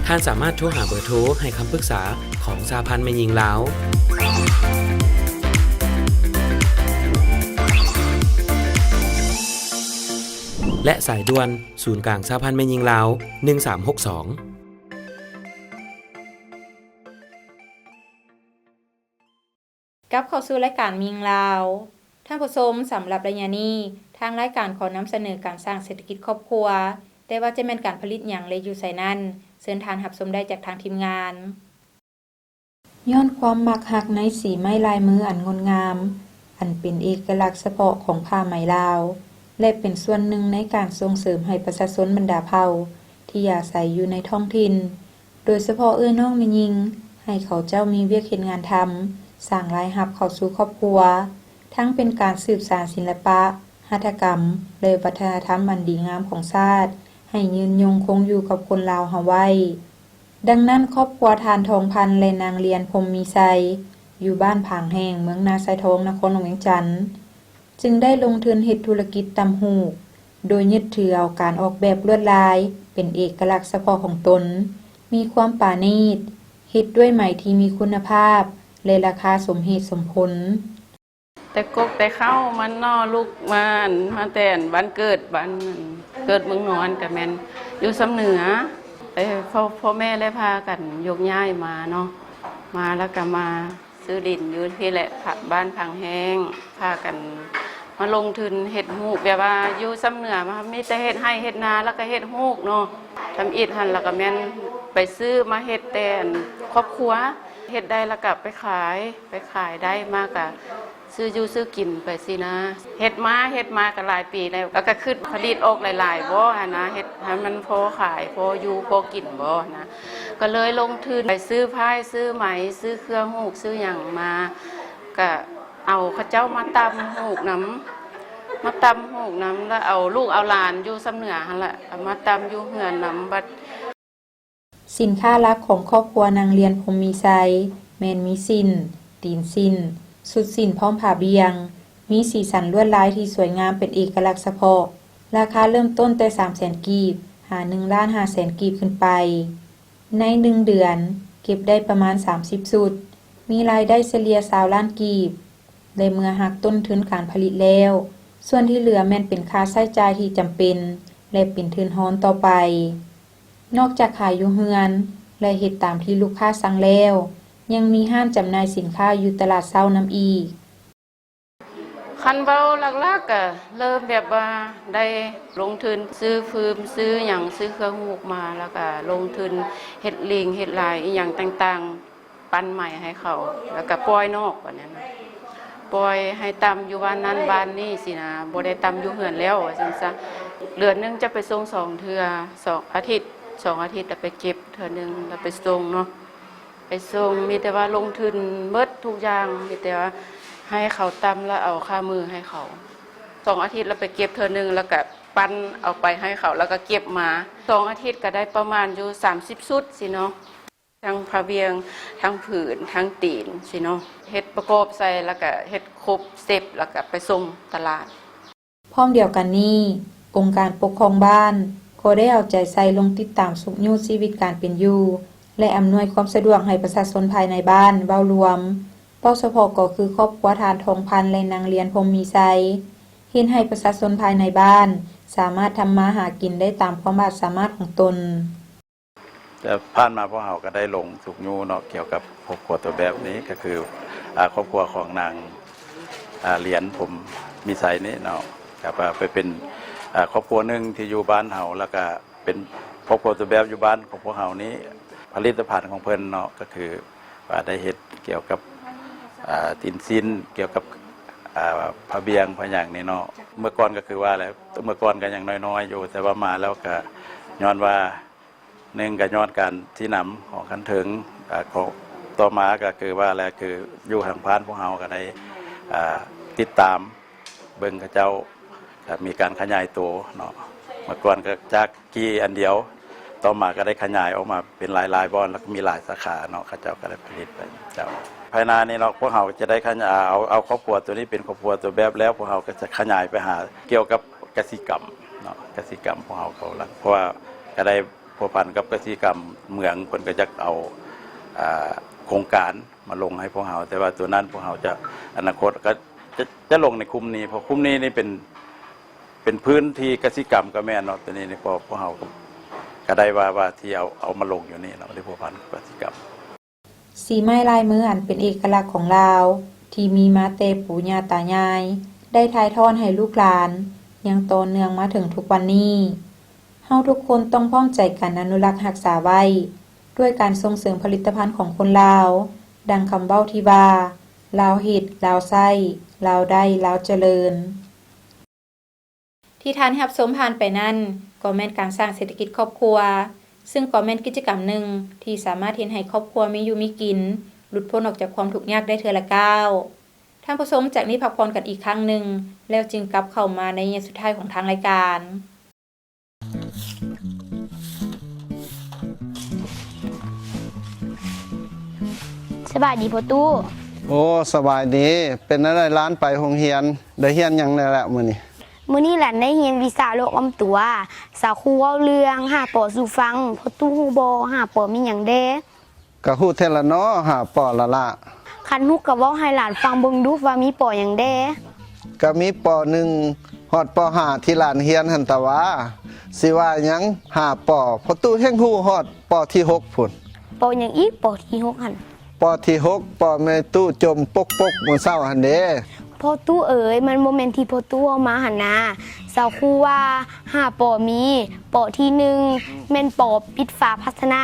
ທ່ານສາມາດໂທຫາເບີໂທໃຫ້ຄຳປຶກສາຂອງສະຫະພັນແມ່ຍິງລາວ ແລະ ສາຍດ່ວນສູນກາງສະຫະພັນແມ່ຍິງລາວ ໜຶ່ງສາມຫົກສອງ. ກັບເຂົ້າສູ່ລາຍການແມ່ຍິງລາວ. ທ່ານຜູ້ຊົມ, ສຳລັບໄລຍະນີ້ ທາງລາຍການຂໍນຳສະເໜີການສ້າງເສດຖະກິດຄອບຄົວ, ແຕ່ວ່າຈະແມ່ນການຜະລິດຫຍັງ ແລະ ຢູ່ໃສນັ້ນ, ເຊີນທ່ານຮັບຊົມໄດ້ຈາກທາງທີມງານ. ຍ້ອນຄວາມມັກຮັກໃນສີໄມ້ລາຍມືອັນງົດງາມ, ອັນເປັນເອກະລັກສະເພາະຂອງຜ້າໄໝລາວ ແລະ ເປັນສ່ວນໜຶ່ງໃນການສົ່ງເສີມໃຫ້ປະຊາຊົນບັນດາເຜົ່າທີ່ອາໄສຢູ່ໃນທ້ອງຖິ່ນ, ໂດຍສະເພາະເອື້ອຍນ້ອງແມ່ຍິງ ໃຫ້ເຂົາເຈົ້າມີວຽກເຮັດງານທຳ, ສ້າງລາຍຮັບເຂົ້າສູ່ຄອບຄົວ, ທັງເປັນການສືບສານສິລະປະ, ຫັດຖະກຳ ແລະ ວັດທະນະທຳອັນດີງາມຂອງຊາດ ໃຫ້ຍືນຍົງຄົງຢູ່ກັບຄົນລາວເຮົາໄວ້. ດັ່ງນັ້ນ, ຄອບຄົວທ່ານ ທອງພັນ ແລະ ນາງ ລຽນ ພົມມີໄຊ ຢູ່ບ້ານຜາງແຫ້ງ, ເມືອງນາຊາຍທອງ, ນະຄອນຫຼວງວຽງຈັນ ຈຶ່ງໄດ້ລົງທຶນເຮັດທຸລະກິດຕ່ຳຫູກ, ໂດຍຍຶດຖືເອົາການອອກແບບລວດລາຍເປັນເອກະລັກສະເພາະຂອງຕົນ, ມີຄວາມປານີດ, ເຮັດດ້ວຍໄໝທີ່ມີຄຸນນະພາບ ແລະ ລາຄາສົມເຫດສົມຜົນ. ແຕ່ກົກແຕ່ເຄົ້າມັນເນາະ, ລູກມາ ມາແຕ່ບ້ານເກີດ, ບ້ານເກີດເມືອງນອນ ກະແມ່ນຢູ່ຊຳເໜືອ. ເອີ ພໍ່ ພໍ່ແມ່ແລະພາກັນຍົກຍ້າຍມາເນາະ, ມາແລ້ວກະມາ ຊື້ດິນຢູ່ພີ້ແຫຼະ ບ້ານພັງແຫ້ງ, ພາກັນມາລົງທຶນເຮັດຮູກ ແບບວ່າຢູ່ຊຳເໜືອ ມາມີແຕ່ເຮັດໄຮ່ເຮັດນາ ແລ້ວກະເຮັດຮູກເນາະ. ທຳອິດຫັ້ນ ແລ້ວກະແມ່ນໄປຊື້ມາເຮັດແຕ່ຄອບຄົວ, ເຮັດໄດ້ແລ້ວກະໄປຂາຍ, ໄປຂາຍໄດ້ມາກະຊື້ຢູ່ຊື້ກິນໄປຊີ້ນະ. ເຮັດມາ ເຮັດມາກະຫຼາຍປີແລ້ວ, ແລ້ວກະຄຶດຜະລິດອອກຫຼາຍໆບໍ່ຫັ້ນນະ, ເຮັດໃຫ້ມັນພໍຂາຍ ພໍຢູ່ພໍກິນບໍ່ຫັ້ນນະ. ກໍເລີຍລົງທຶນໄປຊື້ຝ້າຍ ຊື້ໄໝ ຊື້ເຄື່ອງຮູກ ຊື້ຫຍັງມາ, ກະເອົາເຂົາເຈົ້າມາຕ່ຳຮູກນຳ, ມາຕຳຫູກນຳ ລະເອົາລູກເອົາຫຼານຢູ່ຊຳເໜືອຫັ້ນລະ ເອົາມາຕຳຢູ່ເຮືອນນຳ ບັດ ສິນຄ້າຫຼັກຂອງຄອບຄົວນາງລຽນ ພົມມີໄຊ ແມ່ນມີສິ້ນ, ຕີນສິ້ນ, ຊຸດສິ້ນພ້ອມຜ້າບ່ຽງ, ມີສີສັນລວດລາຍທີ່ສວຍງາມເປັນເອກະລັກສະເພາະ. ລາຄາເລີ່ມຕົ້ນແຕ່ສາມແສນກີບ ຫາໜຶ່ງລ້ານຫ້າແສນກີບຂຶ້ນໄປ. ໃນໜຶ່ງເດືອນເກັບໄດ້ປະມານສາມສິບຊຸດ, ມີລາຍໄດ້ສະເລ່ຍຊາວລ້ານກີບ ແລະ ເມື່ອຫັກຕົ້ນທຶນການຜະລິດແລ້ວ, ສ່ວນທີ່ເຫຼືອແມ່ນເປັນຄ່າໃຊ້ຈ່າຍທີ່ຈຳເປັນ ແລະ ເປັນທຶນຮອນຕໍ່ໄປ. ນອກຈາກຂາຍຢູ່ເຮືອນ ແລະ ເຮັດຕາມທີ່ລູກຄ້າສັ່ງແລ້ວ, ຍັງມີຮ້ານຈຳໜ່າຍສິນຄ້າຢູ່ຕະຫຼາດເຊົ້ານຳອີກ. ຄັນເວົ້າຫຼັກໆ ກະເລີ່ມແບບວ່າໄດ້ລົງທຶນຊື້ຟືມ ຊື້ຫຍັງ ຊື້ເຄື່ອງຫູກມາ ແລ້ວກະລົງທຶນເຮັດລິງເຮັດລາຍອີ່ຫຍັງຕ່າງໆ ປັ້ນໄມ້ໃຫ້ເຂົາ ແລ້ວກະປ່ອຍນອກ ບາດນັ້ນນະ ປ່ອຍໃຫ້ຕຳຢູ່ບ້ານນັ້ນບ້ານນີ້ຊີ້ນະ ບໍ່ໄດ້ຕຳຢູ່ເຮືອນແລ້ວ ວ່າຊັ້ນຊະ. ເດືອນໜຶ່ງຈະໄປສົ່ງສອງເທື່ອ ສອງອາທິດ ສອງອາທິດລະໄປເກັບເທື່ອໜຶ່ງ ລະໄປສົ່ງເນາະ. ໄປສົ່ງ ມີແຕ່ວ່າລົງທຶນໝົດທຸກຢ່າງ ມີແຕ່ວ່າໃຫ້ເຂົາຕຳ ລະເອົາຄ່າມືໃຫ້ເຂົາ. ສອງອາທິດລະໄປເກັບເທື່ອໜຶ່ງ ລະກະປັ້ນເອົາໄປໃຫ້ເຂົາ ລະກະເກັບມາ. ສອງອາທິດກະໄດ້ປະມານຢູ່ສາມສິບຊຸດຊີ້ເນາະ. ທັງຜ້າບ່ຽງ ທັງຜືນ ທັງຕີນຊີ້ເນາະ. ເຮັດປະກອບໃສ່ ລະກະເຮັດຄົບເຊັດ ລະກະໄປສົ່ງຕະຫຼາດ. ພ້ອມດຽວກັນນີ້, ອົງການປົກຄອງບ້ານກໍໄດ້ເອົາໃຈໃສ່ລົງຕິດຕາມຊຸກຍູ້ຊີວິດການເປັນຢູ່ ແລະ ອຳນວຍຄວາມສະດວກໃຫ້ປະຊາຊົນພາຍໃນບ້ານ. ເວົ້າລວມ, ເວົ້າສະເພາະກໍຄືຄອບຄົວທ່ານ ທອງພັນ ແລະ ນາງລຽນ ພົມມີໄຊ ເຮັດໃຫ້ປະຊາຊົນພາຍໃນບ້ານສາມາດທຳມາຫາກິນໄດ້ຕາມຄວາມອາດສາມາດຂອງຕົນ. ແຕ່ຜ່ານມາພວກເຮົາກໍໄດ້ລົງຊຸກຍູ້ເນາະ ກ່ຽວກັບຄອບຄົວຕົວແບບນີ້ ກໍຄື ອາ ຄອບຄົວຂອງນາງ ອາ ລຽນ ພົມມີໄຊນີ້ເນາະ ກໍວ່າໄປເປັນ ອາ ຄອບຄົວໜຶ່ງທີ່ຢູ່ບ້ານເຮົາ ແລ້ວກໍເປັນຄອບຄົວຕົວແບບຢູ່ບ້ານຂອງພວກເຮົານີ້. ຜະລິດຕະພັນຂອງເພິ່ນເນາະ ກໍຄືວ່າໄດ້ເຮັດກ່ຽວກັບ ອາ ຕີນສິ້ນ ກ່ຽວກັບ ອາ ຜ້າບ່ຽງຜ້າຫຍັງນີ້ເນາະ. ເມື່ອກ່ອນກໍຄືວ່າແຫຼະ ເມື່ອກ່ອນກໍຍັງນ້ອຍໆຢູ່ ແຕ່ວ່າມາແລ້ວກໍຍ້ອນວ່າ ໜຶ່ງກໍຍ້ອນການຊີ້ນຳຂອງຂັ້ນເທິງ ອາ ຂອງ ຕໍ່ມາກໍຄືວ່າແຫຼະ ຄືຢູ່ທາງບ້ານພວກເຮົາກໍໄດ້ ອາ ຕິດຕາມເບິ່ງເຂົາເຈົ້າ ກໍມີການຂະຫຍາຍໂຕເນາະ. ເມື່ອກ່ອນກໍຈາກກີ່ອັນດຽວ ຕໍ່ມາກໍໄດ້ຂະຫຍາຍອອກມາເປັນຫຼາຍໆບ່ອນ ແລ້ວກໍມີຫຼາຍສາຂາເນາະ ເຂົາເຈົ້າກໍໄດ້ຜະລິດໄປເຈົ້າ. ພາຍໜ້ານີ້ເນາະ ພວກເຮົາຈະໄດ້ຂະຫຍາຍ ເອົາ ເອົາຄອບຄົວຕົວນີ້ເປັນຄອບຄົວຕົວແບບແລ້ວ ພວກເຮົາກໍຈະຂະຫຍາຍໄປຫາກ່ຽວກັບກະສິກຳເນາະ ກະສິກຳພວກເຮົາກໍກຳລັງ ເພາະວ່າກໍໄດ້ ພົວພັນກັບກະສິກຳເມືອງ ເພິ່ນກໍຢາກເອົາ ອາ ໂຄງການມາລົງໃຫ້ພວກເຮົາ ແຕ່ວ່າຕົວນັ້ນພວກເຮົາຈະ ອະນາຄົດກໍຈະ ຈະລົງໃນກຸ່ມນີ້ ເພາະກຸ່ມນີ້ນີ້ເປັນ ເປັນພື້ນທີ່ກະສິກຳກໍແມ່ນເນາະ ຕົວນີ້ນີ້ ພວກ ພວກເຮົາກໍ ກໍໄດ້ວ່າ ວ່າທີ່ເອົາ ເອົາມາລົງຢູ່ນີ້ເນາະ ທີ່ພົວພັນກັບກະສິກຳ. ສີໄມ້ລາຍມືອັນເປັນເອກະລັກຂອງລາວ ທີ່ມີມາແຕ່ປູ່ຍ່າຕາຍາຍ ໄດ້ຖ່າຍທອດໃຫ້ລູກຫຼານ ຍັງຕໍ່ເນື່ອງມາເຖິງທຸກວັນນີ້. ເຮົາທຸກຄົນຕ້ອງພ້ອມໃຈກັນອະນຸລັກຮັກສາໄວ້ ດ້ວຍການສົ່ງເສີມຜະລິດຕະພັນຂອງຄົນລາວ, ດັ່ງຄຳເວົ້າທີ່ວ່າ ລາວເຮັດ, ລາວໃຊ້, ລາວໄດ້, ລາວຈະເລີນ. ທີ່ທ່ານໄດ້ຮັບຊົມຜ່ານໄປນັ້ນ ກໍແມ່ນການສ້າງເສດຖະກິດຄອບຄົວ, ຊຶ່ງກໍແມ່ນກິດຈະກຳໜຶ່ງທີ່ສາມາດເຮັດໃຫ້ຄອບຄົວມີຢູ່ມີກິນ, ຫຼຸດພົ້ນອອກຈາກຄວາມທຸກຍາກໄດ້ເທື່ອລະກ້າວ. ທ່ານຜູ້ຊົມ ຈາກນີ້ພັກຜ່ອນກັນອີກຄັ້ງໜຶ່ງ ແລ້ວຈຶ່ງກັບເຂົ້າມາໃນໄລຍະສຸດທ້າຍຂອງທາງລາຍການ. ສະບາຍດີພໍ່ຕູ້. ໂອ້ ສະບາຍດີ. ເປັນແນວໃດຫຼານໄປໂຮງຮຽນ? ໄດ້ຮຽນຫຍັງແດ່ລະມື້ນີ້? ມື້ນີ້ຫຼານໄດ້ຮຽນວິຊາໂລກອ້ອມຕົວ. ສາຄູເວົ້າເລື່ອງຫ້າປໍສູ່ຟັງ. ພໍ່ຕູ້ຮູ້ບໍ່ ຫ້າປໍມີຫຍັງແດ່? ກະຮູ້ແທ້ລະເນາະ ຫ້າປໍລະລະ. ຄັນຮູ້ກະເວົ້າໃຫ້ຫຼານຟັງເບິ່ງດູວ່າມີປໍຫຍັງແດ່? ກະມີປໍໜຶ່ງຮອດປໍຫ້າທີ່ຫຼານຮຽນຫັ້ນຕະຫວາ. ຊິວ່າຫຍັງ ຫ້າປໍ ພໍ່ຕູ້ແຮ່ງຮູ້ຮອດປໍທີຫົກພຸ້ນ. ປໍຫຍັງອີກ ປໍທີຫົກຫັ້ນ? ປໍທີຫົກ ປໍແມ່ຕູ້ຈົ່ມປົກໆມື້ເຊົ້າຫັ້ນເດ. ພໍ່ຕູ້ເອີຍ ມັນບໍ່ແມ່ນທີ່ພໍ່ຕູ້ເວົ້າມາຫັ້ນນາ. ສາຄູວ່າຫ້າປໍມີ, ປໍທີໜຶ່ງ ແມ່ນປໍປິດຝາພາຊະນະ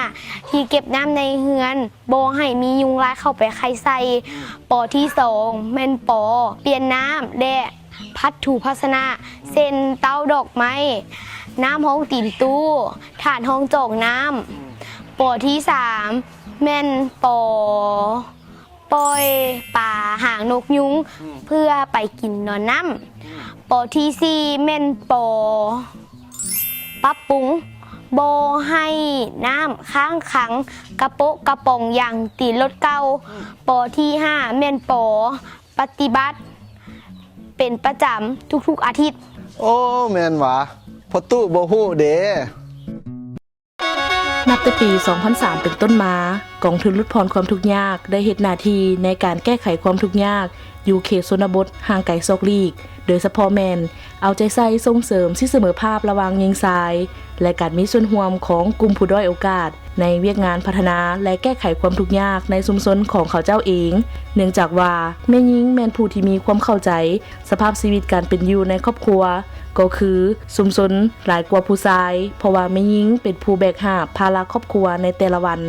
ທີ່ເກັບນ້ຳໃນເຮືອນ ບໍ່ໃຫ້ມີຍຸງລາຍເຂົ້າໄປໄຂ່ໃສ່. ປໍທີສອງ ແມ່ນປໍປ່ຽນນ້ຳ ແລະ ພັດຖູພາຊະນະ ເຊັ່ນ ເຕົ້າດອກໄມ້, ນ້ຳຮອງຕີນຕູ້, ຖາດຮອງຈອກນ້ຳ. ປໍທີສາມ ແມ່ນປໍ ປ່ອຍປາຫາງນົກຍຸງ ອືມ ເພື່ອໄປກິນນອນນ້ຳ. ອືມ ປໍ ຂໍ້ທີສີ່ແມ່ນ ປ ປັບປຸງບໍ່ໃຫ້ນ້ຳຄ້າງຂັງກະໂປະກະປ໋ອງຢາງຕີນລົດເກົ່າ. ຂໍ້ທີຫ້າແມ່ນ ປ ປະຕິບັດເປັນປະຈຳທຸກໆອາທິດ. ໂອ້ ແມ່ນຫວາ ພໍ່ຕູ້ບໍ່ຮູ້ເດ້. ນັບແຕ່ປີສອງພັນສາມເປັນຕົ້ນມາ, ກອງທຶນຫຼຸດຜ່ອນຄວາມທຸກຍາກໄດ້ເຮັດໜ້າທີ່ໃນການແກ້ໄຂຄວາມທຸກຍາກຢູ່ເຂດຊົນນະບົດຫ່າງໄກສອກຫຼີກ, ໂດຍສະເພາະແມ່ນເອົາໃຈໃສ່ສົ່ງເສີມສິດສະເໝີພາບລະຫວ່າງຍິງຊາຍ ແລະ ການມີສ່ວນຮ່ວມຂອງກຸ່ມຜູ້ດ້ອຍໂອກາດໃນວຽກງານພັດທະນາ ແລະ ແກ້ໄຂຄວາມທຸກຍາກໃນຊຸມຊົນຂອງເຂົາເຈົ້າເອງ, ເນື່ອງຈາກວ່າແມ່ຍິງແມ່ນຜູ້ທີ່ມີຄວາມເຂົ້າໃຈ ສະພາບຊີວິດການເປັນຢູ່ໃນຄອບຄົວ ກໍຄືຊຸມຊົນຫຼາຍກວ່າຜູ້ຊາຍ, ເພາະວ່າແມ່ຍິງເປັນຜູ້ແບກຫາບພາລະຄອບຄົວໃນແຕ່ລະວັນ.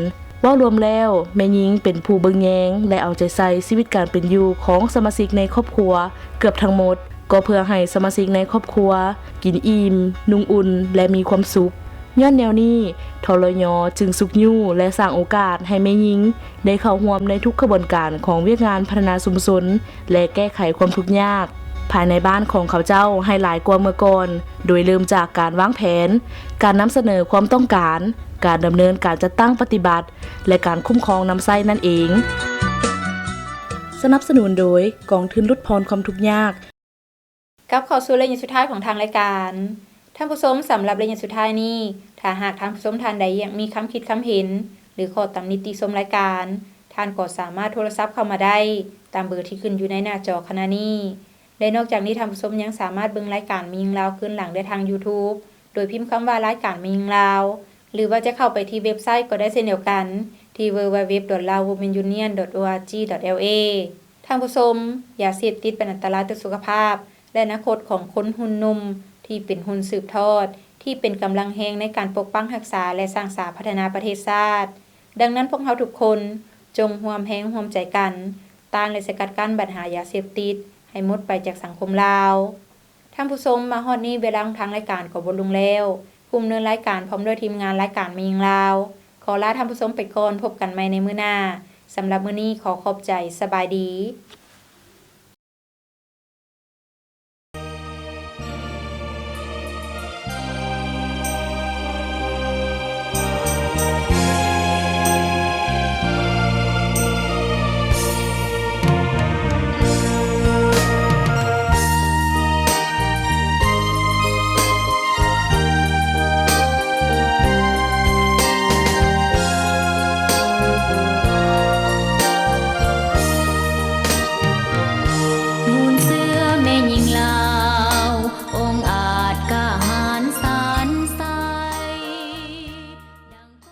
ເວົ້າລວມແລ້ວ, ແມ່ຍິງເປັນຜູ້ເບິ່ງແຍງ ແລະ ເອົາໃຈໃສ່ຊີວິດການເປັນຢູ່ຂອງສະມາຊິກໃນຄອບຄົວເກືອບທັງໝົດ, ກໍເພື່ອໃຫ້ສະມາຊິກໃນຄອບຄົວກິນອີ່ມ, ນຸ່ງອຸ່ນ ແລະ ມີຄວາມສຸກ. ຍ້ອນແນວນີ້, ທລຍ ຈຶ່ງຊຸກຍູ້ ແລະ ສ້າງໂອກາດໃຫ້ແມ່ຍິງໄດ້ເຂົ້າຮ່ວມໃນທຸກຂະບວນການຂອງວຽກງານພັດທະນາຊຸມຊົນ ແລະ ແກ້ໄຂຄວາມທຸກຍາກພາຍໃນບ້ານຂອງເຂົາເຈົ້າໃຫ້ຫຼາຍກວ່າເມື່ອກ່ອນ, ໂດຍເລີ່ມຈາກການວາງແຜນ, ການນຳສະເໜີຄວາມຕ້ອງການ, ການດຳເນີນການຈັດຕັ້ງປະຕິບັດ ແລະ ການຄຸ້ມຄອງນຳໃຊ້ນັ້ນເອງ. ສະໜັບສະໜູນໂດຍກອງທຶນຫຼຸດຜ່ອນຄວາມທຸກຍາກ. ກັບເຂົ້າສູ່ໄລຍະສຸດທ້າຍຂອງທາງລາຍການ. ທ່ານຜູ້ຊົມ, ສຳລັບໄລຍະສຸດທ້າຍນີ້, ຖ້າຫາກທ່ານຜູ້ຊົມທ່ານໃດຍັງມີຄຳຄິດຄຳເຫັນ ຫຼື ຂໍ້ຕຳໜິຕິຊົມລາຍການ, ທ່ານກໍສາມາດໂທລະສັບເຂົ້າມາໄດ້ຕາມເບີທີ່ຂຶ້ນຢູ່ໃນໜ້າຈໍຂະນະນີ້ ແລະ ນອກຈາກນີ້ທ່ານຜູ້ຊົມຍັງສາມາດເບິ່ງລາຍການແມ່ຍິງລາວຄືນຫຼັງໄດ້ທາງ YouTube ໂດຍພິມຄຳວ່າ ລາຍການແມ່ຍິງລາວ ຫຼືວ່າຈະເຂົ້າໄປທີ່ເວັບໄຊກໍໄດ້ເຊັ່ນດຽວກັນ ທີ່ www.laowomenunion.org.la. ທ່ານຜູ້ຊົມ, ຢາເສບຕິດເປັນອັນຕະລາຍຕໍ່ສຸຂະພາບ ແລະ ອະນາຄົດຂອງຄົນຮຸ່ນໜຸ່ມທີ່ເປັນຮຸ່ນສືບທອດ, ທີ່ເປັນກຳລັງແຮງໃນການປົກປັກຮັກສາ ແລະ ສ້າງສາພັດທະນາປະເທດຊາດ. ດັ່ງນັ້ນ, ພວກເຮົາທຸກຄົນຈົ່ງຮ່ວມແຮງຮ່ວມໃຈກັນ ຕ້ານ ແລະ ສະກັດກັ້ນບັນຫາຢາເສບຕິດໃຫ້ໝົດໄປຈາກສັງຄົມລາວ. ທ່ານຜູ້ຊົມ, ມາຮອດນີ້ເວລາຂອງທາງລາຍການກໍໝົດລົງແລ້ວ. ຜູ້ດຳເນີນລາຍການພ້ອມດ້ວຍທີມງານລາຍການແມ່ຍິງລາວ ຂໍລາທ່ານຜູ້ຊົມໄປກ່ອນ, ພົບກັນໃໝ່ໃນມື້ໜ້າ. ສຳລັບມື້ນີ້ຂໍຂອບໃຈ, ສະບາຍດີ.